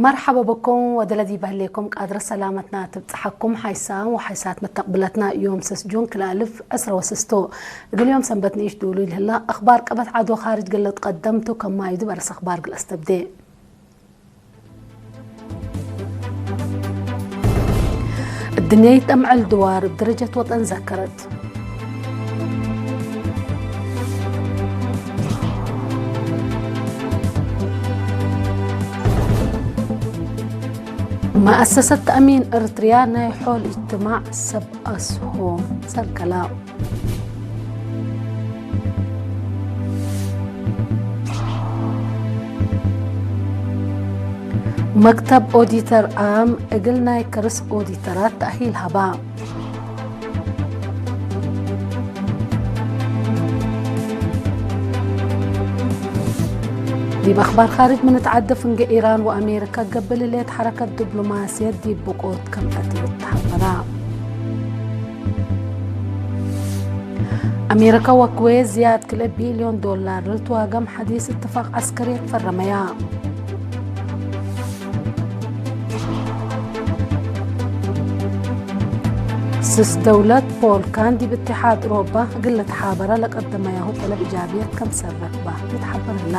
መርሓባ በኩም ወደለዚ በህሌኩም ቃድረ ሰላመትና ትብጽሓኩም ሓይሳ ወሓይሳት መተቕብለትና እዮም ሰስጁን ክላልፍ ዕስራ ወስስቶ እግልዮም ሰንበት ንእሽ ድውሉ ይልህላ ኣኽባር ቀበት ዓዶ ኻርጅ ግለት ቀደምቱ ከማዩ ዝበረስ ኣኽባር ግለስ ተብዴ። الدنيا يتأمعل دوار بدرجة وطن ذكرت. مؤسسة تأمين إريتريا نايحول اجتماع سب أسهم سركلا. መክተብ ኦዲተር ዓም እግል ናይ ከርስ ኦዲተራት ተእሂል ሀባ። ዲብ ኣኽባር ኻርጅ ምን እትዓደ ፍንጌ ኢራን ወኣሜሪካ ገብእ ልሌት ሐረከት ዲፕሎማስየት ዲብ ብቆት ከም አትየት ተሐበራ። ኣሜሪካ ወኩዌት ዝያድ ክልኤ ቢልዮን ዶላር ልትዋገም ሐዲስ እትፋቅ ዐስከርየት ፈረመያ። ስስ ደውለት ፖል ካን ዲብ እትሓድ ኦሮባ እግል ልትሓበራ ለቀደመያሁ ጠለብ እጃብየት ከምሰል ረክባ ልትሓበር ህላ።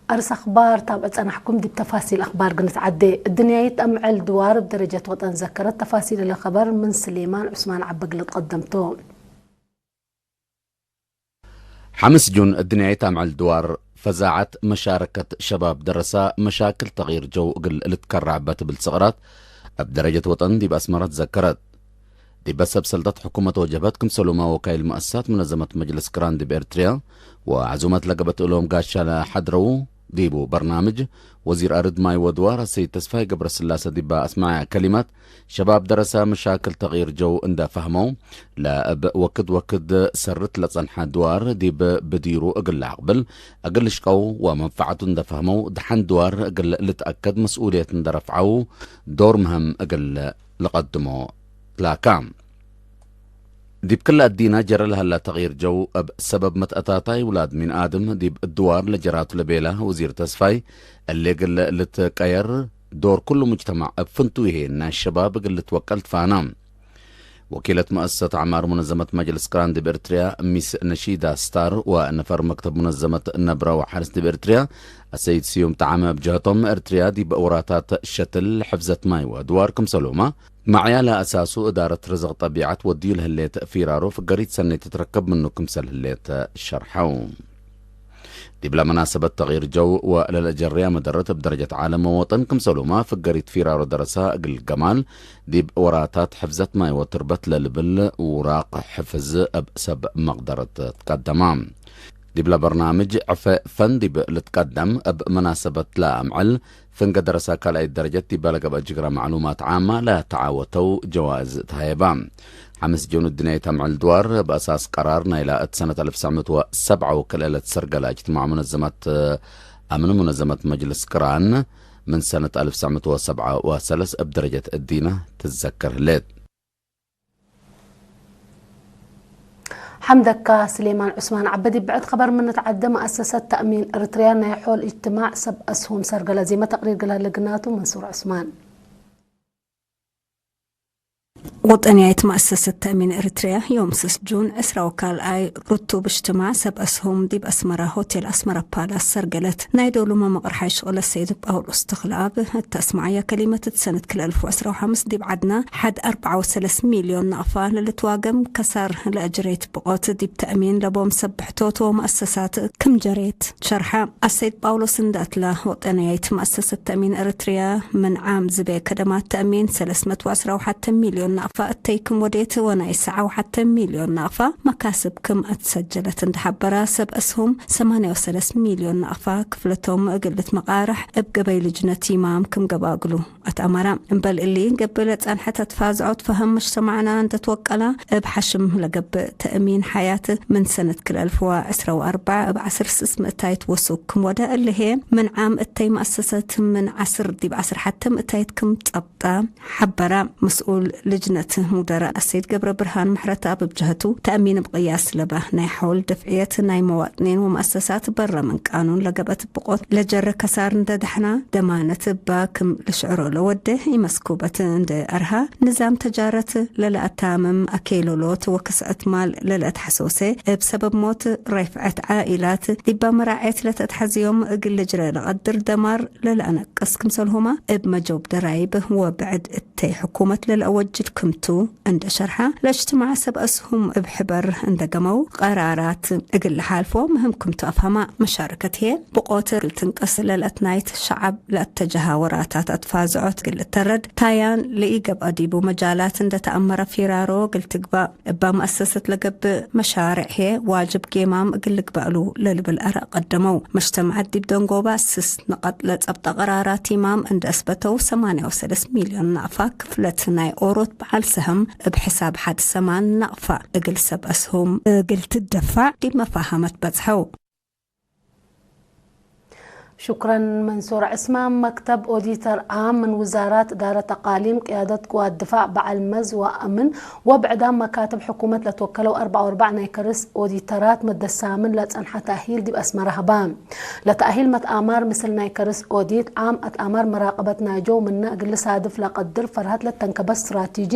አርስ አኽባር ታብዕ ጸናሕኩም ዲብ ተፋሲል አኽባር ግንትዓዴ። እድንያይት አምዕል ድዋር እብ ደረጀት ወጠን ዘከረት ተፋሲል እለ ኸበር ምን ስሌማን ዑስማን ዐበግለት ቀደምቶ። ሓምስ ጁን እድንያይት አምዕል ድዋር ፈዛዐት መሻረከት ሸባብ ደረሳ መሻክል ተቅይር ጀው እግል ልትከራዕ በትብል ስቅራት እብ ደረጀት ወጠን ዲብ አስመራ ትዘከረት። ዲበ ሰብ ሰልጠት ሕኩመት ወጀበት ክምሰሉማ ወካይል መአሳት ሙነዘመት መጅልስ ቅራን ዲብ ኤርትርያ ወዐዙመት ለገበት እሎም ጋሻ ለሐድረዉ ዲቡ በርናምጅ ወዚር አርድ ማይ ወድዋር አሰይድ ተስፋይ ገብረስላሰ ዲባ አስማዐ ከሊማት ሸባብ ደረሳ መሻክል ተቅይር ጀው እንደ ፈህመው ለእብ ወክድ ወክድ ሰርት ለጸንሐ ድዋር ዲብ ብዲሩ እግል ለአቅብል እግል ልሽቀው ወመንፈዓቱ እንደ ፈህመው ደሓን ድዋር እግል ልትአከድ መስኡልየት እንደ ረፍዓው ዶር ምህም እግል ልቐድሞ ትላካ። ዲብ ክለ አዲና ጀረ ለሀላ ተቅይር ጀው እብ ሰበብ መትአታታይ ውላድ ሚን አድም ዲብ እድዋር ለጀራቱ ለቤላ ወዚር ተስፋይ፣ እሌ እግል ልትቀየር ዶር ኩሉ ሙጅተማዕ እብ ፍንቱ ይሄ ናይ ሸባብ እግል ልትወቀል ትፋና። ወኪለት መአሰሰት አዕማር ሙነዘመት መጅልስ ቅራን ዲብ ኤርትርያ ሚስ ነሺዳ ስታር ወነፈር መክተብ ሙነዘመት ነብረ ወሐርስ ዲብ ኤርትርያ አሰይድ ስዩም ጠዓመ እብ ጀህቶም ኤርትርያ ዲብ ወራታት ሸትል ሕፍዘት ማይ ወድዋር ክምሰሉማ ማዕያለ አሳሱ እዳረት ርዝቅ ጠቢዐት ወድዩ ለህሌት ፊራሮ ፍገሪት ሰኔት ትትረከብ ምኑ ክምሰል ህሌት ሸርሐው። ዲብላ መናሰበት ተቅይር ጀው ወለለጀርያ መደረት እብ ደረጀት ዓለም ወወጠን ክምሰሉማ ፍገሪት ፊራሮ ደረሳ እግል ገማል ዲብ ወራታት ሕፍዘት ማይ ወትርበት ለልብል ውራቅ ሕፍዝ እብ ሰብ መቅደረት ትቀደማ። ዲብላ በርናምጅ ዕፈ ፈን ዲብ ልትቀደም እብ መናሰበት ለአምዕል ፍንገ ደረሳ ካልኣይት ደረጀት ዲባ ለገብአ ጅግራ ማዕሉማት ዓማ ለተዓወተው ጀዋእዝ ተሃየባ። ሓምስ ጆን እድንያይት አምዕል ድዋር በአሳስ ቀራር ናይላ እት ሰነት አልፍ ትሰዕ ምእት ወሰብዓ ወክልኤ ለትሰርገላ እጅትማዕ ሙነዘመት አምን ሙነዘመት መጅልስ ቅራን ምን ሰነት አልፍ ትሰዕ ምእት ወሰብዓ ወሰለስ እብ ደረጀት እዲና ትዘከር ህሌት። ሓምደካ ስሌማን ዑስማን ዓበዲ ብዕድ ኸበር ምንትዓደ መኣሰሰት ተእሚን እርትርያ ናይ ሖል እጅትማዕ ሰብ አስሁም ሰርገለ ዜመ ተቅሪር ገላለ ግናቱ መንሱር ዑስማን። ወጠንያይት መኣሰሰት ተእሚን እርትርያ ዮም ስስ ጁን ዕስራ ወካልኣይ ርቱብ እጅትማዕ ሰብ አስሁም ዲብ አስመራ ሆቴል አስመራ ፓላስ ሰርገለት። ናይ ዶሉ መመቕር ሓይ ሽቕለ ሰይድ ጳውሎስ ተኽለኣብ እታ እስማዓያ ከሊመት እት ሰነት ክልኤ አልፍ ወዕስራ ወሓምስ ዲብ ዓድና ሓድ ኣርብዓ ወሰለስ ሚልዮን ናቕፋ ለልትዋገም ከሳር ለአጅሬት ብቆት ዲብ ተእሚን ለቦም ሰብ ብሕቶት ወመአሰሳት ክም ጀሬት ሸርሓ። አሰይድ ጳውሎስ እንዳትላ ወጠንያይት መአሰሰት ተእሚን እርትርያ ምን ዓም ዝቤ ከደማት ተእሚን ሰለስመት ወዕስራ ወሓተ ሚልዮን ናቕፋ እተይ ክም ወዴት ወናይ ሰዓ ወሓተ ሚልዮን ናቕፋ መካስብ ክም እትሰጀለት እንደሓበራ ሰብ እስሁም ሰማንያ ወሰለስ ሚልዮን ናቕፋ ክፍለቶም እግል ልትመቓርሕ እብ ገበይ ልጅነት ይማም ክም ገባግሉ ኣትኣማራ። እምበል እሊ፣ ገብል ጸንሐት ኣትፋዝዖት ፈሀም መጅተማዕና እንደትወቀላ፣ እብ ሐሽም ለገብእ ተእሚን ሐያት ምን ሰነት ክልኤ አልፍ ወዕስራ ወአርባዕ እብ ዐስር ስስ ምእታይት ወሱክ ክም ወደ እልሄ፣ ምን ዓም እተይ መአሰሰት ምን ዐስር ዲብ ዐስር ሐተ ምእታይት ክም ጸብጣ ሐበራ። መስኡል ጅነት ሙደራ ኣሰይድ ገብረ ብርሃን ምሕረታ ብብጀህቱ ተኣሚን ብቅያስ ለባ ናይ ሓውል ድፍዕየት ናይ መዋጥኔን ወመኣሰሳት በረ ምን ቃኑን ለገበት ብቆት ለጀረ ከሳር እንደ ዳሕና ደማነት እባ ክም ልሽዕሮ ለወደ ይመስኩበት እንደ ኣርሃ ንዛም ተጃረት ለለኣታምም ኣኬሎሎት ወክስዕት ማል ለለኣትሓሰውሰ እብ ሰበብ ሞት ራይፍዐት ዓኢላት ዲባ መራዔት ለተትሓዝዮም እግል ልጅረ ለቐድር ደማር ለለኣነቅስ ክምሰልሁማ እብ መጀውብ ደራይብ ወብዕድ እተይ ሕኩመት ለለኣወጅድ ክምቱ እንደ ሸርሓ ለእጅትማዕ ሰብ ኣስሁም እብ ሕበር እንደ ገመው ቀራራት እግል ለሓልፎ ምህም ክምቱ ኣፍሃማ። መሻረከት ህየ ብቆት እግል ትንቀስ ለለኣት ናይት ሸዓብ ለኣተጀሃ ወራታት ኣትፋዝዖት እግል እተረድ ታያን ለኢገብኣ ዲቡ መጃላት እንደ ተኣመረ ፊራሮ እግል ትግባእ እባ መኣሰሰት ለገብእ መሻርዕ ህየ ዋጅብ ጌማም እግል ልግባእሉ ለልብል ኣረ ቀደመው። መጅተማዓት ዲብ ደንጎባ ስስ ንቐጥ ለጸብጠ ቀራራት ኢማም እንደ ኣስበተው ሰማንያ ወሰለስ ሚልዮን ናቕፋ ክፍለት ናይ ኦሮት በዓል ሰህም እብ ሕሳብ ሓድ ሰማን ናቕፋ እግል ሰብ ኣስሁም እግል ትደፋዕ ዲብ መፋሃመት በጽሐው። ሹክረን መንሱር ዕስማን። መክተብ ኦዲተር ዓም ምን ውዛራት እዳረት ኣቃሊም፣ ቅያደት ቅዋት ድፋዕ፣ በዓል መዝ ወኣምን ወብዕዳም መካትብ ሕኩመት ለትወከለው ኣርባዓ ወኣርባዕ ናይ ከርስ ኦዲተራት መደሳምን ለጸንሐ ተእሂል ዲብ ኣስመራ ህባ። ለተእሂል መትኣማር ምስል ናይ ከርስ ኦዲት ዓም ኣትኣማር መራቀበት ናጀው ምነ እግል ሳድፍ ለቀድር ፈርሃት ለተንከበ ስትራቴጂ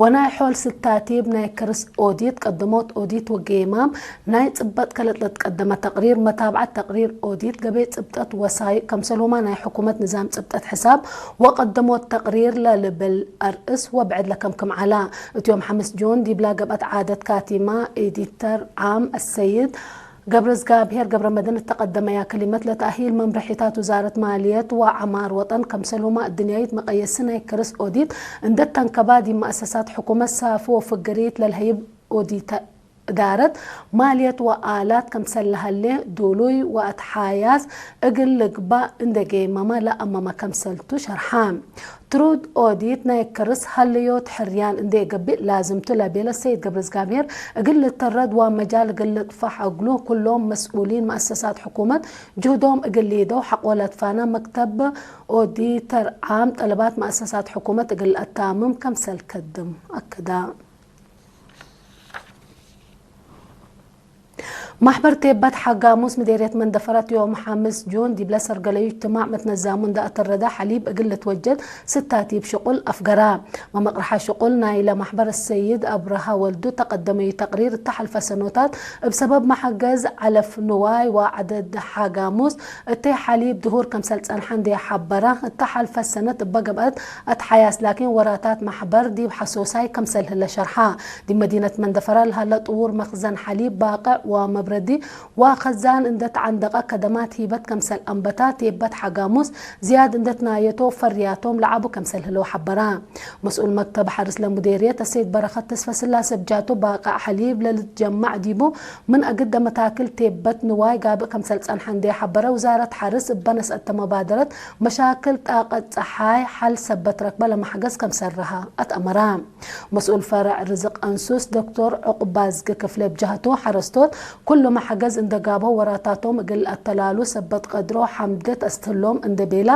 ወናይ ሖል ስታቲብ ናይ ከርስ ኦዲት ቀደሞት ኦዲት ወጌማም ናይ ጽበጥ ከለጥ ለትቀደመ ተቅሪር፣ መታብዓት ተቅሪር ኦዲት፣ ገበይ ጽብጠት ወሳይቅ ከምሰልሁማ ናይ ሕኩመት ንዛም ጽብጠት ሕሳብ ወቀደሞት ተቅሪር ለልብል ኣርእስ ወብዕድ ለከምክም ዓላ። እትዮም ሓምስ ጆን ዲብላ ገብአት ዓደት ካቲማ ኤዲተር ዓም ኣሰይድ ገብረዝጋብሄር ገብረመድህን እተቀደመያ ከሊመት ለተእሂል መምርሒታት ውዛረት ማልየት ወዓማር ወጠን ከምሰልሁማ እድንያይት መቀየሲ ናይ ከርስ ኦዲት እንደተንከባ ዲብ መእሰሳት ሕኩመት ሳፊ ወፍግሪት ለልሀይብ ኦዲተ እዳረት ማልየት ወኣላት ከምሰለሀሌ ዱሉይ ወኣትሓያስ እግል ልግባእ እንደጌመመ ለኣመመ ከምሰልቱ ሸርሓ። ትሩድ ኦዲት ናይ ከርስ ሀለዮት ሕርያን እንዴ ገብእ ላዝምቱ ለቤለ ሰይድ ገብረዝጋብሔር እግል ልተረድ ወመጃል እግል ልጥፋሕ እግሉ ኩሎም መስኡሊን መእሰሳት ሕኩመት ጅህዶም እግል ሊደው ሐቆ ለትፋና መክተብ ኦዲተር ዓም ጠለባት መእሰሳት ሕኩመት እግል ለአታምም ከምሰል ከድም ኣክዳ። ማሕበር ቴበት ሓጋሙስ ምዴርየት መንደፈረት ዮም ሓምስ ጁን ዲብለ ሰርገለዩ እጅትማዕ መትነዛሙ እንዳ እተረዳ ሐሊብ እግል ልትወጀድ ስታቲብ ሽቁል ኣፍገራ። መመቅርሓ ሽቁል ናይለ ማሕበር ሰይድ ኣብርሃ ወልዱ ተቀደመዩ ተቅሪር እተሐልፈ ሰኖታት እብ ሰበብ መሐገዝ ዓለፍ ንዋይ ወዓደድ ሓጋሙስ እተይ ሐሊብ ድሁር ከምሰል ጸንሐ እንዴ ሐበራ እተሐልፈ ሰነት እበ ገብአት ኣትሓያስ ላኪን ወራታት ማሕበር ዲብ ሐሶሳይ ከምሰል ህለ ሸርሓ። ዲብ መዲነት መንደፈራ ለሀለ ጥዉር መኽዘን ሐሊብ፣ ባቅዕ ወመብረዲ ወኸዛን እንደ ተዓንደቀ ከደማት ሂበት ከምሰል አንበታ ቴበት ሐጋሙስ ዝያድ እንደ ትናየቶ ፈርያቶም ለዓቡ ከምሰል ህለው ሐበራ። መስኡል መክተብ ሐርስ ለሙዴርየት አሰይድ በረኸት ተስፈስላሰ ብጃቱ ባቅዕ ሐሊብ ለልትጀማዕ ዲቡ ምን አግደ መታክል ቴበት ንዋይ ጋብእ ከምሰል ጸንሐ እንደ ሐበረ ውዛረት ሐርስ እበ ነስአተ መባደረት መሻክል ጣቀት ጸሓይ ሐል ሰበት ረክበ ለማሕገዝ ከምሰል ረሃ አትአመራ። መስኡል ፈረዕ ርዝቅ አንሱስ ዶክቶር ዑቅባዝጊ ክፍለ ብጃህቱ ሐረስቶት ኩሉ መሐገዝ እንደ ጋብሆ ወራታቶም እግል አተላሉ ሰበት ቀድሮ ሐምደት አስትህሎም እንደ ቤላ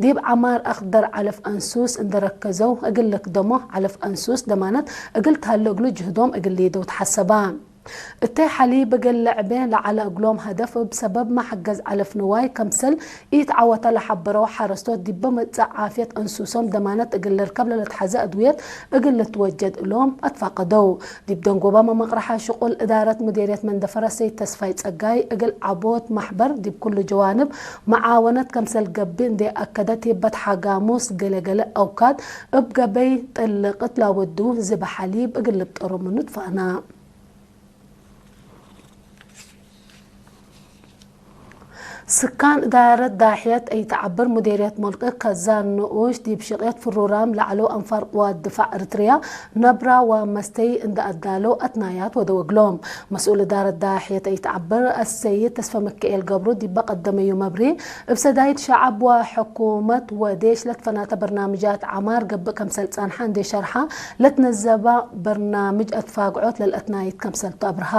ዲብ ዐማር አክደር ዐለፍ አንሱስ እንደ ረከዘው እግል ልክደሞ ዐለፍ አንሱስ ደማነት እግል ተሀሎ እግሉ ጅህዶም እግል ሊደው ተሐሰባ። እተይ ሐሊብ እግል ለዕቤ ለዐለ እግሎም ሀደፍ እብ ሰበብ መሐገዝ ዐለፍ ንዋይ ከምሰል ኢትዓወተ ለሐበረው ሐረስቶት ዲበ መጽእ ዓፍየት እንሱሶም ደማነት እግል ልርከብ ለልትሐዘ እድውየት እግል ልትወጀድ እሎም አትፋቀደው። ዲብ ደንጎባ መመቅርሓ ሽቁል እዳረት ሙዴርየት መንደፈረ ሰይድ ተስፋይ ጸጋይ እግል ዐቦት ማሕበር ዲብ ኩሉ ጀዋንብ መዓወነት ከምሰል ገብእ እንዴ አከደ ቴበት ሓጋሙስ ገለገለ አውካድ እብ ገበይ ጥልቅት ላወዱ ዝብ ሐሊብ እግል ልብጠሮ ምኑ ትፋእና። ስካን እዳረት ዳሕየት ኣይትዓብር ሙዴርየት ሞልቂ ከዛን ንኡሽ ዲብ ሽቅየት ፍሩራም ለዐለው አንፋር ቅዋት ድፋዕ እርትርያ ነብራ ወመስተይ እንደ አዳለው አትናያት ወደወግሎም። መስኡል እዳረት ዳሕየት ኣይትዓብር አሰይድ ተስፈ ምክኤል ገብሩ ዲበ ቀደመዩ መብሪ እብ ሰዳይት ሸዓብ ወሕኩመት ወዴሽ ለትፈናተ በርናምጃት ዐማር ገብእ ከምሰል ጸንሐ እንዴ ሸርሐ ለትነዘባ በርናምጅ አትፋግዖት ለልአትናይት ከምሰልቱ አብርሃ።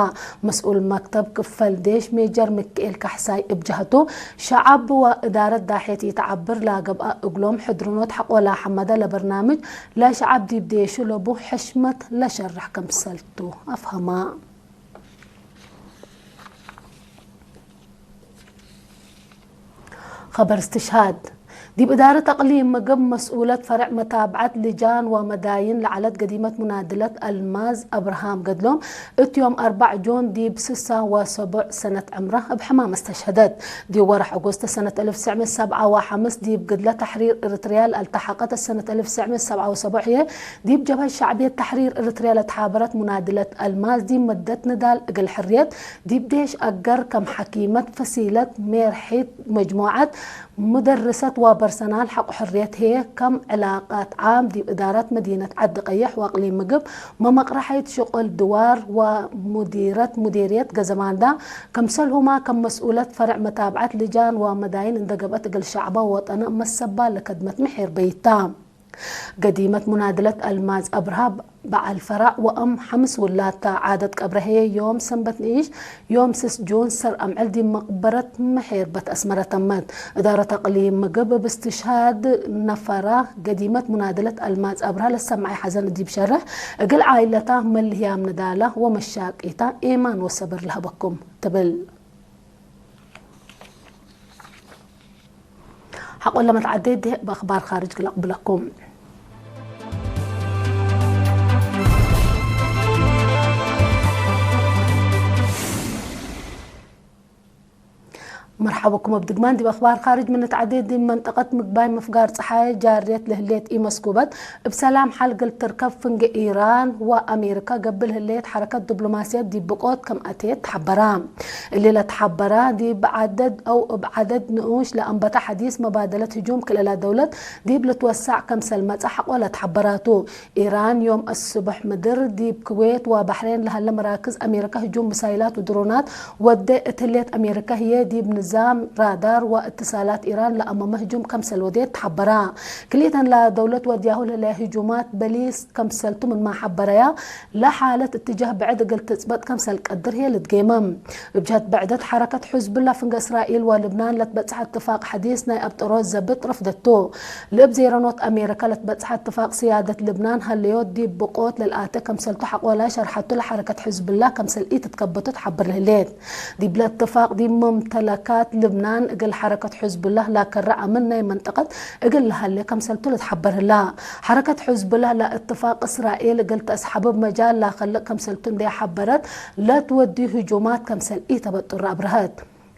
መስኡል መክተብ ክፈል ዴሽ ሜጀር ምክኤል ካሕሳይ እብ ጀህቱ፣ شعب وإدارة ዳሕየት ይተዓብር ላገብኣ እግሎም ሕድርኖት ሓቆላ ሓመዳ ለበርናምጅ ለሸዓብ ዲብ ዴሹ ለቡ ሕሽመት ለሸርሕ ከምሰልቱ አፍሀማ። ኸበር እስትሽሃድ ዲብ እዳረት አቅሊም ምግብ መስኡለት ፈርዕ መታብዐት ልጃን ወመዳይን ለዐለት ገዲመት ሙናድለት አልማዝ አብርሃም ገድሎም እት ዮም አርባዕ ጆን ዲብ ስሳ ወሰቡዕ ሰነት ዕምራ እብ ሕማም እስተሽሀደት። ዲብ ወርሕ ኦጎስት ሰነት አልፍ ትስዕ ምእት ሰብዓ ወሐምስ ዲብ ግድለ ተሕሪር እርትርያ ለአልተሐቀት ሰነት አልፍ ትስዕ ምእት ሰብዓ ወሰቡዕ ህዬ ዲብ ጀብሀት ሸዕብየት ተሕሪር እርትርያ ለትሓበረት ሙናድለት አልማዝ ዲብ መደት ንዳል እግል ሕርየት ዲብ ዴሽ አገር ከም ሐኪመት፣ ፈሲለት፣ ሜርሒት መጅሙዐት፣ ሙደርሰት ወበርሰናል ሐቆ ሕርየት ህዬ ከም ዕላቃት ዓም ዲብ እዳረት መዲነት ዐዲ ቀይሕ ወአቅሊም ምግብ መመቅረሐይት ሽቁል ድዋር ወሙዲረት ሙዲርየት ገዘማንዳ ከምሰልሁማ ከም መስኡለት ፈርዕ መታብዐት ልጃን ወመዳይን እንደ ገብአት እግል ሸዕባ ወጠነ መሰባ ለከድመት ምሒር በይታ። ገዲመት ሙናድለት አልማዝ አብርሃ በዓል ፈራዕ ወእም ሐምስ ውላድታ። ዓደት ቀብረ ህዬ ዮም ሰንበት ንኢሽ ዮም ስስ ጁን ሰር አምዕል ዲብ መቅበረት ምሒር በት አስመረ ተመት። እዳረት አቅሊም ምግብ እብ እስትሽሃድ ነፈራ ገዲመት ሙናድለት አልማዝ አብርሃ ለሰምዐ ሐዘን ዲብ ሸርሕ እግል ዓኢለታ መልህያም ንዳላ ወመሻቂታ ኤማን ወሰብር ለሀበኩም ትብል። ሐቆለ መትዓደይ ዲህ በአኽባር ኻርጅ ግለቅብለኩም። መርሐበኩም እብ ድግማን ዲብ አኽባር ኻርጅ ምን ንትዓደይ ዲብ መንጠቀት ምግባይ ምፍጋር ጸሓይ ጃርየት ለህሌት ኢመስኩበት እብ ሰላም ሐል እግል ትርከብ ፍንጌ ኢራን ወአሜሪካ ገብእ ለህሌት ሐረከት ዲብሎማስየት ዲብ ብቆት ከም አትየት ተሐበራ። እሊ ለተሐበራ ዲብ ዐደድ አው እብ ዐደድ ንኡሽ ለአንበተ ሐዲስ መባደለት ህጁም ክልኤላ ደውለት ዲብ ልትወሳዕ ከምሰል መጽእ ሐቆ ለተሐበራቱ። ኢራን ዮም አስቡሕ ምድር ዲብ ክዌት ወባሕሬን ለሀለ መራክዝ አሜሪካ ህጁም ምሳይላት ወድሮናት ወዴ እት ህሌት አሜሪካ ህዬ ዲብ ንዛም ራዳር ወእትሳላት ኢራን ለአመመ ህጁም ከምሰል ወዴት ተሐበራ። ክልኤተን ለደውለት ወድያሁ ለህለያ ህጁማት በሊስ ከምሰልቱ ምንማ ሐበረያ፣ ለሓለት እትጃህ ብዕድ እግል ትጽበጥ ከምሰል ቀድር ህዬ ልትጌመም። እብ ጀህት ብዕደት ሐረከት ሕዝብላ ፍንገ እስራኤል ወልብናን ለትበጽሐ እትፋቅ ሐዲስ ናይ አብጠሮት ዘብጥ ረፍደቱ። ለእብ ዜረኖት አሜሪካ ለትበጽሐ እትፋቅ ስያደት ልብናን ሀለዮት ዲብ ብቆት ለልአተ ከምሰልቱ ሐቆላይ ሸርሐቱ ለሐረከት ሕዝብላ ከምሰል ኢትትከበቱ ትሐብር ለህሌት። ዲብለ እትፋቅ ዲብ መምተለካት ልብናን እግል ሐረከት ሕዝብላ ላከረ አምን ናይ መንጠቀት እግል ለሀሌ ከምሰልቱ ልትሐበር ህላ። ሐረከት ሕዝብላህ ለእትፋቅ እስራኤል እግል ተአስሐብብ መጃል ላከልቅ ከምሰልቱ እንዴ ሐበረት፣ ለትወድዩ ህጁማት ከምሰል ኢተበጥሩ አብረሀት።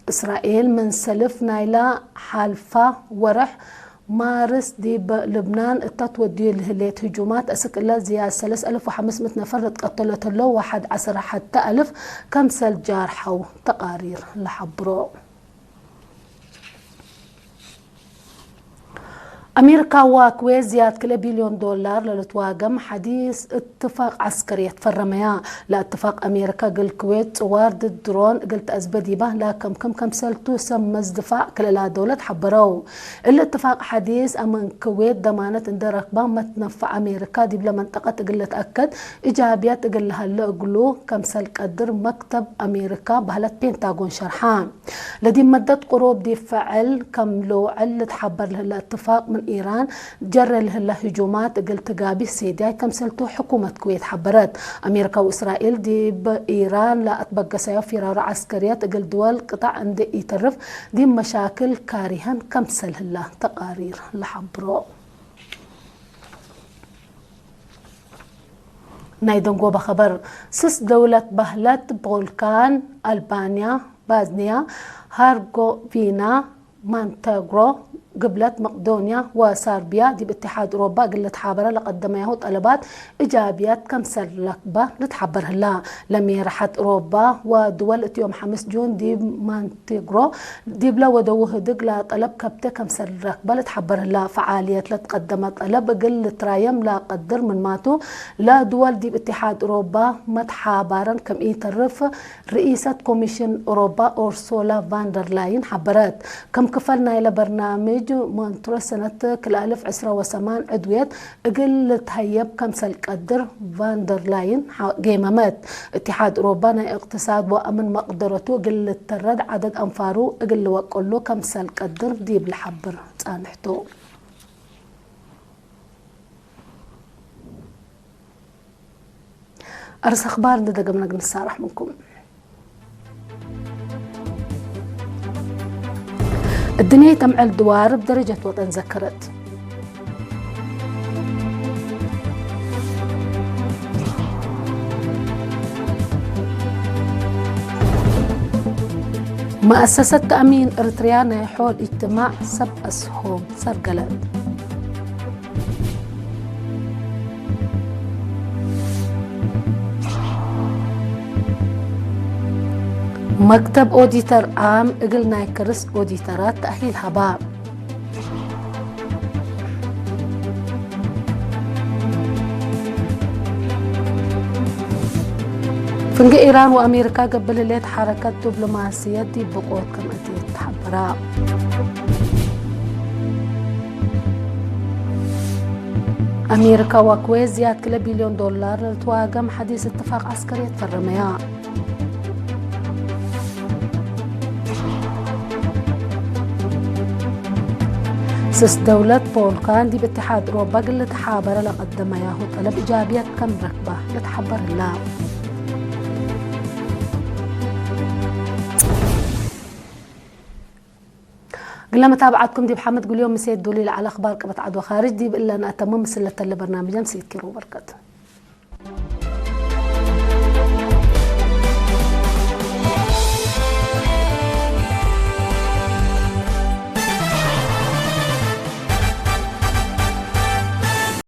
እስራኤል ምን ሰልፍ ናይላ ሐልፋ ወርሕ ማርስ ዲብ ልብናን እተ ትወድዩ ለህሌት ህጁማት፣ አስክ እለ ዝያድ ሰለስ አልፍ ወሐምስ ምእት ነፈር ለትቀተሎ ተሎ ወሐድ ዐስር ሐተ አልፍ ከምሰል ጃርሐው ተቃሪር ለሐብሮ። አሜሪካ ወኩዌት ዝያድ ክልኤ ቢልዮን ዶላር ለልትዋገም ሐዲስ እትፋቅ ዐስከርየት ፈረመያ። ለእትፋቅ አሜሪካ እግል ኩዌት ጽዋር ድድ ድሮን እግል ተአዝበ ዲባ ለከምክም ከምሰልቱ ሰብ መዝ ድፋዕ ክልኤላ ደውለት ሐበረው። እሊ እትፋቅ ሐዲስ አመን ኩዌት ደማነት እንደ ረክባ መትነፈዕ አሜሪካ ዲብለ መንጠቀት እግል ልትአከድ እጃብያት እግል ለሀለ እግሉ ከምሰል ቀድር መክተብ አሜሪካ በህለት ፔንታጎን ሸርሓ። ለዲብ መደት ቅሩብ ዲብ ፈዐል ከም ልውዕል ልትሓበር ለህለ እትፋቅ ምን ኢራን ጀረ ለህለ ህጁማት እግል ትጋቢ ሴድያይ ከምሰልቱ ሕኩመት ኩዌት ሓበረት። አሜሪካ ወእስራኤል ዲብ ኢራን ለአትበገሰዮ ፊራሮ ዐስከርየት እግል ድወል ቅጣዕ እንዴ ኢተርፍ ዲብ መሻክል ካሪሀን ከምሰል ህላ ተቃሪር ለሓብሮ። ናይ ደንጎበ ኸበር። ስስ ደውለት በህለት ቦልካን፣ አልባንያ፣ ባዝንያ፣ ሀርጎቪና፣ ማንተግሮ፣ ግብለት መቅዶንያ ወሳርቢያ ዲብ እትሓድ ኡሮባ እግል ልትሓበረ ለቀደመያሁ ጠለባት እጃብያት ከምሰል ለክበ ልትሓበር ህላ። ለሜርሐት ኡሮባ ወድወል እት ዮም ሐምስ ጁን ዲብ ማንቴግሮ ዲብለ ወደው ህድግ ለጠለብ ከብቴ ከምሰል ረክበ ልትሓበር ህላ። ፈዓልየት ለትቀደመ ጠለብ እግል ልትራየም ለቀድር ምንማቱ፣ ለድወል ዲብ እትሓድ ኡሮባ መትሓባረን ከም ኢተርፍ ርኢሰት ኮሚሽን ኡሮባ ኡርሱላ ቫን ደር ላይን ሓበረት። ከም ክፈል ናይለ በርናምጅ ሞንትሮ ሰነት ክልኣልፍ ዕስራ ወሰማን ዕድውየት እግል ልትሀየብ ከምሰል ቀድር ቫንደርላይን ጌመመት። እቲሓድ ሮባ ናይ እቅትሳድ ወኣምን መቅደረቱ እግል ልተረድ ዓደድ ኣንፋሩ እግል ልወቀሉ ከምሰል ቀድር ዲብ ልሓብር ጻንሕቱ። ኣርስ ኣኽባር ንደገምና ግንሳራሕ ምንኩም። الدنيا تمعل دوار بدرجة وطن ذكرت. مؤسسة تأمين إريتريا نايحول اجتماع سب أسهم سرقلت. መክተብ ኦዲተር ዓም እግል ናይ ክርስ ኦዲተራት ተእሂል ሀባ። ፍንጌ ኢራን ወአሜሪካ ገብልሌት ሐረከት ዲፕሎማስየት ዲብ ብቆት ከምእት ተሐበራ። ኣሜሪካ ወኩዌት ዝያድ ክለ ቢልዮን ዶላር ለልትዋገም ሐዲስ እትፋቅ ዐስከርየት ፈረመያ። ስስ ደውለት ፖልካን ዲብ እትሓድ ሮባ ግል ተሓበረ ለቀደመያሁ ጠለብ እጃብየት ከም ረክባ ለተሓበር ህላ። ግለ መታብዓትኩም ዲብ ሓመድ ግልዮም ምሴት ዱሊ ለዓለ ኣኽባር ቅበት ዓድዋ ኻርጅ ዲብ እለን ኣተሙ ምስለተለ በርናምጀ ምሴት ኪሩ በርከት።